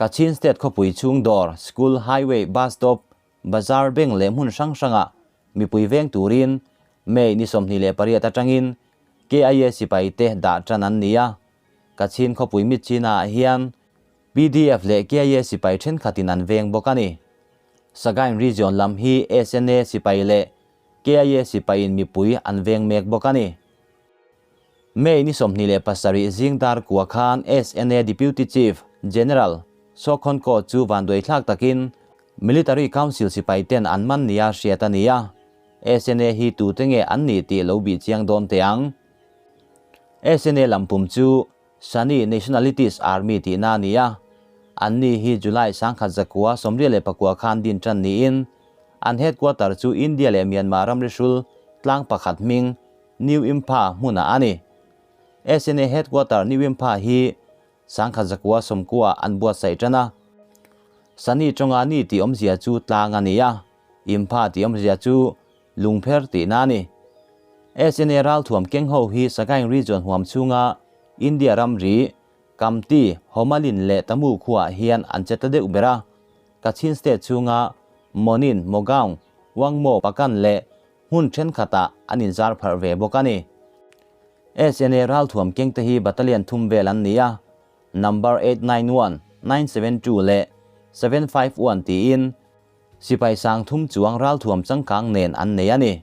Kachin State khawpui chhung dawr, school, highway, bus stop, bazar, bank leh hmun hrang hrangah mipui veng turin May ni 28 atangin KIA sipai te dah tan an ni a. Kachin khawpui Myitkyina ah hian PDF leh KIA sipai thenkhatin an veng bawk a ni. Sagaing Region lam hi SNA sipai leh KIA sipaiin mipui an veng mek bawk a ni. May ni 27 zing dar kua khan SNA Deputy Chief General Sokhon Ko chu vanduai thlak takin Military Council sipai ten an man nia hriat a ni a. SNA hi tute nge an nih tih lo bih chiang dawn teh ang. SNA lampum chu Sani Nationalities Army tihna a ni a. An ni hi July 1989 khan din tan niin an headquarter chu India leh Myanmar ramri hrul tlang pakhat hming New Imphal hmunah a ni. SNA headquarter New Imphal hi 1990 an buatsaih tan a. Sani tawnga ni tih awmzia chu tlang a ni a, Imphal tih awmzia chu lungpher tihna a ni. SNA ralthuam keng ho hi Sagaing Region huam chhunga India ramri, Kamti, Homalin leh Tamu khuaah hian an che ta deuh ber a. Kachin State chhunga Monin, Mogaung, Wangmo, Pakan leh hmun thenkhatah an inzar pharh ve bawk a ni. SNA ralthuam keng te hi battalion thum vel an ni a, number 891, 972 leh 751 tiin sipai sang thum chuang ralthuam changkang nen an nei a ni.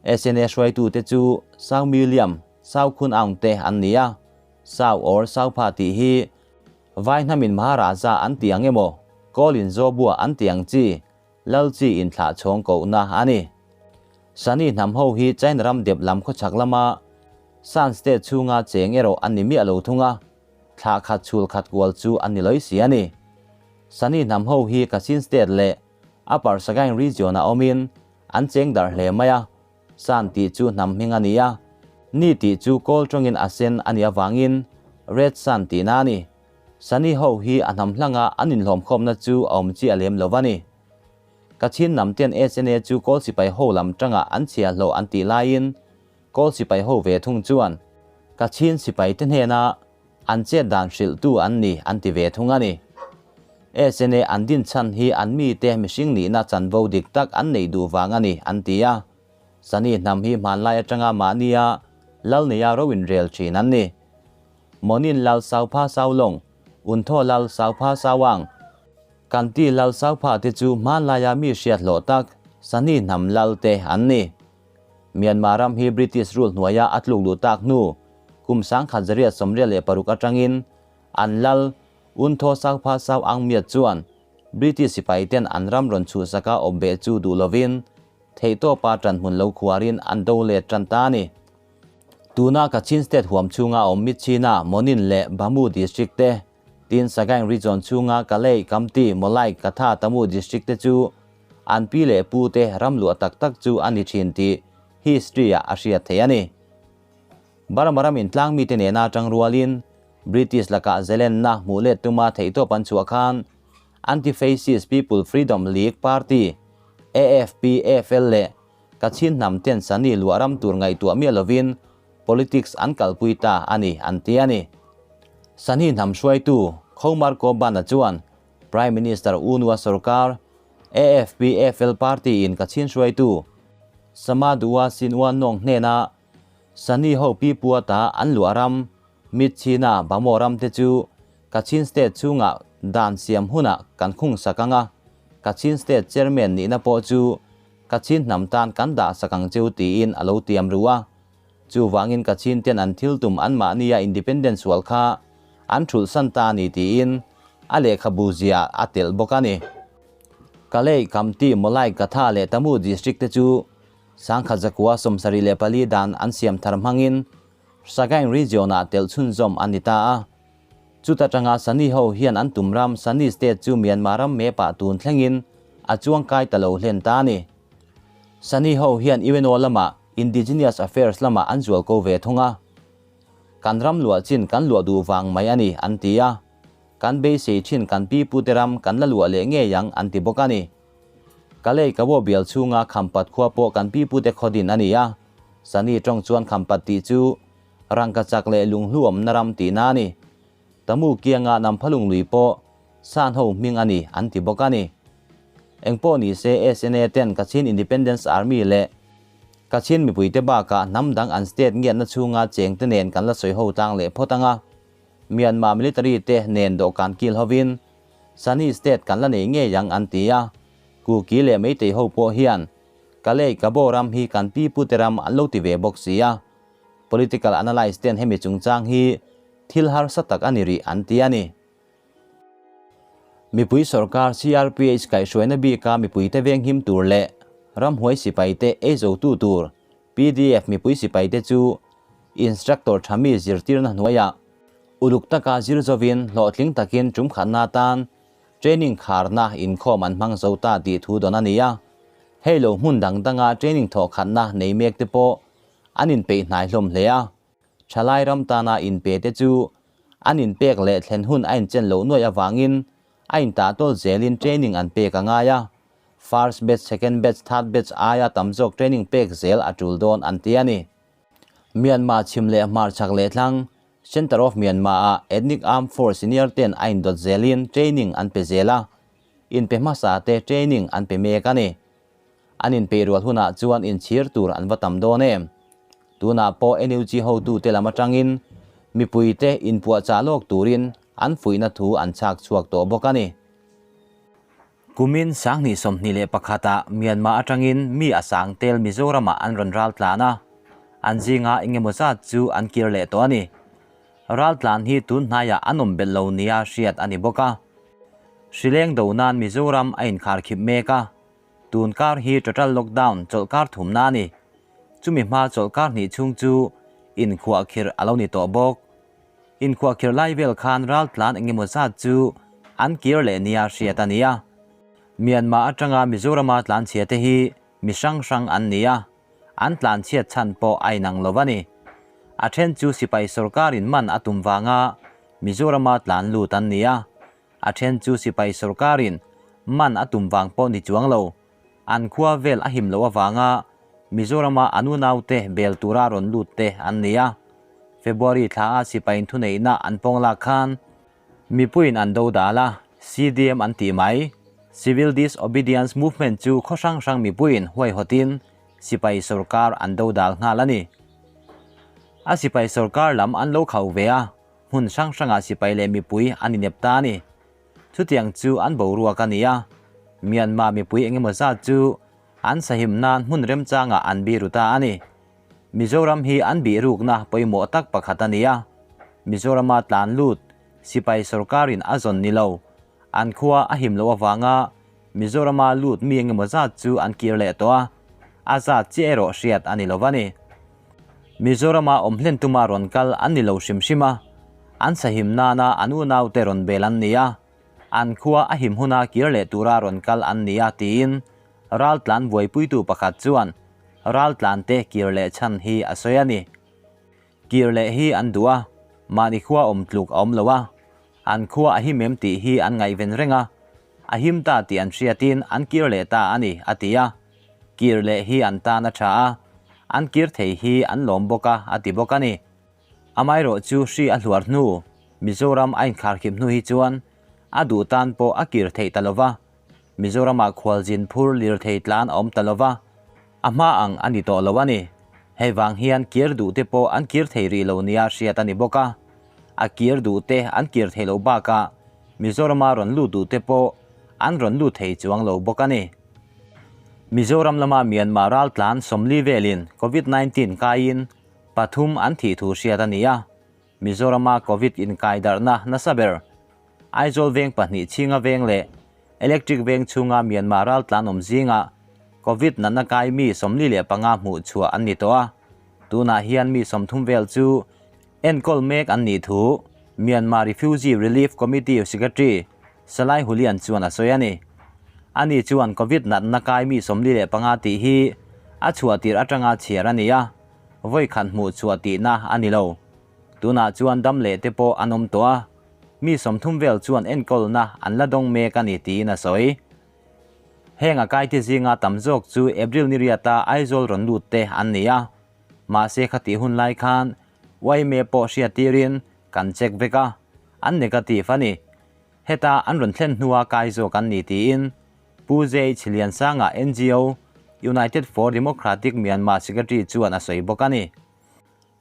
SNA hruaitute chu Sau Miliam, Sau Khun Aung te an ni a, Sau or Sau Pha tih hi Vai hnamin Maharaja an ti ang emaw, Kawlin Zawbua an ti ang chi, Lal chi inthlah chhawng kohna a ni. Sani hnam ho hi China ram dep lam khawchhak lama Shan State chhunga cheng erawh an ni miah lo thung a, thlah khat chhul khat kual chu an ni lawih si a ni. Sani hnam ho hi Kachin State leh Upper Sagaing Region-ah awmin an cheng darh hle mai a, Shan tih chu hnam hming a ni a, ni tih chu kawl tawngin a sen a nih avangin Red Shan tihna a ni. Sani ho hi a hnam hlanga an inhlawmkhawmna chu a awm chiah lem lo va ni. Kachin hnam ten SNA chu kawl sipai ho lam tangah an chhia hlawh an tih laiin kawl sipai ho ve thung chuan Kachin sipai te hnena an chet dan hrilhtu an ni an ti ve thung a ni. SNA an din chhan hi an mite mihring nihna chanvo dik tak an neih duh vang a ni an ti a. Sani hnam hi hmanlai atanga mahnia lal neia ro inrel thin an ni. Monin lal Saupha Saulawng, Unthaw lal Saupha Sauang, Kanti lal Saupha te chu hmanlaia mi hriat hlawh tak Sani hnam lal te an ni. Myanmar ram hi British rule hnuaia a tluk luh tak hnu kum 1886 atangin an lal Unthaw Saupha Sauang miat chuan British sipai ten an ram rawn chhuhsaka awp beh chu duh lovin theihtawpa tanhmun lo khuarin an do let tan ta a ni. Tuna Kachin State huam chhunga awm Myitkyina, Monin leh Bhamo District te, tin Sagaing Region chhunga Kalay, Kamti, Mawlai, Katha, Tamu District te chu an pi leh pu te ram luah tak tak chu a ni thin tih history ah a hriat theih a ni. Burma ram intlang mite nena atang rualin British lakah zelenna hmuh let tuma theihtawp an chhuah khan Anti-Fascist People Freedom League Party, AFPFL, leh Kachin hnam ten Sani luah ram tur ngaihtuah miah lovin politics an kalpui ta a ni an ti a ni. Sani hnam hruaitu Khomar Kobana chuan Prime Minister U Nua sorkar AFPFL party in Kachin hruaitu Samadua Sinwa Nawng hnena Sani ho pi pua ta an luah ram Myitkyina Bhamo ram te chu Kachin State chhungah dan siam hunah kan khung sak ang a, Kachin State Chairman nihna pawh chu Kachin hnam tan kan dah sak ang cheu tiin a lo tiam ru a. Chuvangin Kachin ten an thil tum anmahnia independent sual kha an thulh san ta a ni tiin a lehkhabu zia a telh bawk a ni. Kalay, Kamti, Mawlai, Katha leh Tamu District te chu 1974 dan an siam thar hmangin Sagaing Region-ah telh chhunzawm a ni ta a. Chuta tanga Sani ho hian an tum ram Sani State chu Myanmar ram map-ah tun thlengin a chuang kai ta lo hlen ta a ni. Sani ho hian UNO lamah Indigenous Affairs lamah an zual ko ve thung a. Kan ram luah chin kan luah duh vang mai a ni an ti a. Kan beisei thin kan pi pute ram kan la luah leh ngei ang an ti bawk a ni. Kalay Kawo bial chhunga Khampat khua pawh kan pi pute khaw din a ni a. Sani tawng chuan Khampat tih chu rangka chak leh lunghlu awmna ram tihna a ni. Tamu kianga Namphalung lui pawh San ho hming a ni an ti bawk a ni. Engpawh ni se SNA ten Kachin Independence Army leh Kachin mipuite bakah hnam dang an state ngiatna chhunga chengte nen kan la sawi ho tlang leh phawt ang a, Myanmar military te nen dawhkan kil hovin Sani state kan la nei ngei ang an ti a, Kuki leh Meitei ho pawh hian Kalay Kabaw ram hi kan pi pute ram an lo ti ve bawk si a, political analyst ten hemi chungchang hi thil harsa tak a ni rih an ti a ni. Mipui sorkar CRPH kaihhruaina bika mipuite venghim tur leh ramhuai sipaite ei zotu tur pdf mipui sipaite chu instructor tha mi zirtirna hnuaiah uluk taka zir zovin hlawhtling takin tum khatna atan training kharna inkhawm an hmang zo ta tih thu dawn a ni a. Hei lo hmun dang danga training thawhkhatna nei mek te pawh an inpeih hnai hlawm hle a. Thalai ram tana inpe te chu an inpek leh thlen hun a inchen loh nuaih avangin a intahtawl zelin training an pek a ngai a, first batch, second batch, third batch aia tam zawk training pek zel a tul dawn an ti a ni. Myanmar chhim leh hmar chhak leh thlang, Centre of Myanmar ah Ethnic Armed Force senior ten a indawt zelin training an pe zel a, inpe hmasa te training an pe mek a ni. An inpeih rual hunah chuan inchhir tur an va tam dawn em? Tunah pawh NUG hotute lam atangin mipuite inpuahchah lawk turin an fuihna thu an chhak chhuak tawh bawk a ni. Kumin sanghnih 21 ah Myanmar atangin mi a sang tel Mizoramah an rawn ral tlan a, an zinga engemaw zat chu an kir leh tawh a ni. Ral tlan hi tun hnaiah an awm belh lo nia hriat a ni bawk a. Hrileng do nan Mizoram a inkharkhip mek a. Tun kar hi total lockdown chawlhkar thumna a ni. Chumi hma chawlhkar hnih chhung chu inkhuahkhirh a lo ni tawh bawk. Inkhuahkhirh lai vel khan raltlan engemaw zat chu an kir leh nia hriat a ni a. Myanmar atanga Mizorama tlanchhia te hi mi hrang hrang an ni a, an tlanchhiat chhan pawh a inang lo a ni. A then chu sipai sorkarin man a tum vanga Mizorama tlan lut an ni a. A then chu sipai sorkarin man a tum vang pawh ni chuang lo. An khua vel a him loh avanga Mizorama an unaute bel tura rawn lut te an ni a. February thla a sipaiin thuneihna an pawng lak khan mipuiin an do dal a, CDM an tih mai. Civil Disobedience Movement chu khaw hrang hrang mipuiin huaihawtin sipai sorkar an do dal nghal a ni. A sipai sorkar lam an lo khauh ve a. Hmun hrang hrangah sipai leh mipui an inep ta a ni. Chutiang chu an boruak a ni a, Myanmar mipui engemaw zat chu an sahim nan hmun remchangah an biru ta a ni. Mizoram hi an bihrukna pawimawh tak pakhat a ni a, Mizorama tlan lut sipai sorkarin a zawn ni lo, an khua a him loh avanga Mizorama lut mi engemaw zat chu an kir leh tawh a, a zat chiah erawh hriat a ni lo a ni. Mizorama awm hlen tuma rawn kal an ni lo hrim hrim a, an sahim nana an unaute rawn bel an ni a, an khua a him huna kir leh tura rawn kal an ni a tiin raltlan buaipuitu pakhat chuan raltlante kir leh chhan hi a sawi a ni. Kir leh hi an duh a, mahni khua awm tluk a awm lo a, an khua a him em tih hi an ngaihven reng a, a him ta tih an hriatin an kir leh ta a ni, a ti a. Kir leh hi an tan a tha a, an kir thei hi an lawm bawk a, a ti bawk a ni. Amaherawh chu hri a hluar hnu, Mizoram a inkharkhip hnu hi chuan a duh tan pawh a kir theih ta lo va, Mizoramah khualzin phur lirthei tlan a awm ta lo va, a hma ang a ni tawh lo a ni. Hei vang hian kir duh te pawh an kir thei rih lo nia hriat a ni bawk a. A kir duh te an kir thei loh bakah Mizorama rawn lut duh te pawh an rawn lut thei chuang lo bawk a ni. Mizoram lama Myanmar raltlan 40 velin Covid 19 kaiin pathum an thih thu hriat a ni a. Mizorama Covid inkaidarhna nasa ber Aizawl veng pahnih chhinga veng leh Electric veng chhunga Myanmar raltlan awm zingah Covid natna kai mi 45 hmuh chhuah an ni tawh a, tunah hian mi 30 vel chu enkawl mek an nih thu Myanmar Refugee Relief Committee Secretary Salai Hulian chuan a sawi a ni. Ani chuan Covid natna kai mi 45 tih hi a chhuah tir atanga chhiar a ni a, vawi khat hmuh chhuah tihna a ni lo. Tunah chuan dam leh te pawh an awm tawh a, mi 30 vel chuan enkawlna an la dawng mek a ni tiin a sawi. Heng a kaite zinga tam zawk chu April ni riata Aizawl rawn lut te an ni a, mahse khatih hun lai khan YMA pawh hriat tirin kan check vek a, an negative a ni. Heta an rawn thlen hnua kai zawk an ni tiin Pu JH Liansanga ngo United for Democratic Myanmar Secretary chuan a sawi bawk a ni.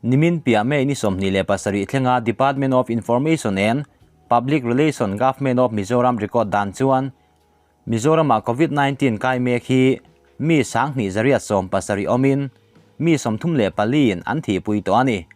Nimin piah May ni 27 thlenga Department of Information and Public Relation Government of Mizoram record dan chuan Mizoramah Covid 19 kai mek hi mi 27,070 awmin mi 34 in an thihpui tawh a ni.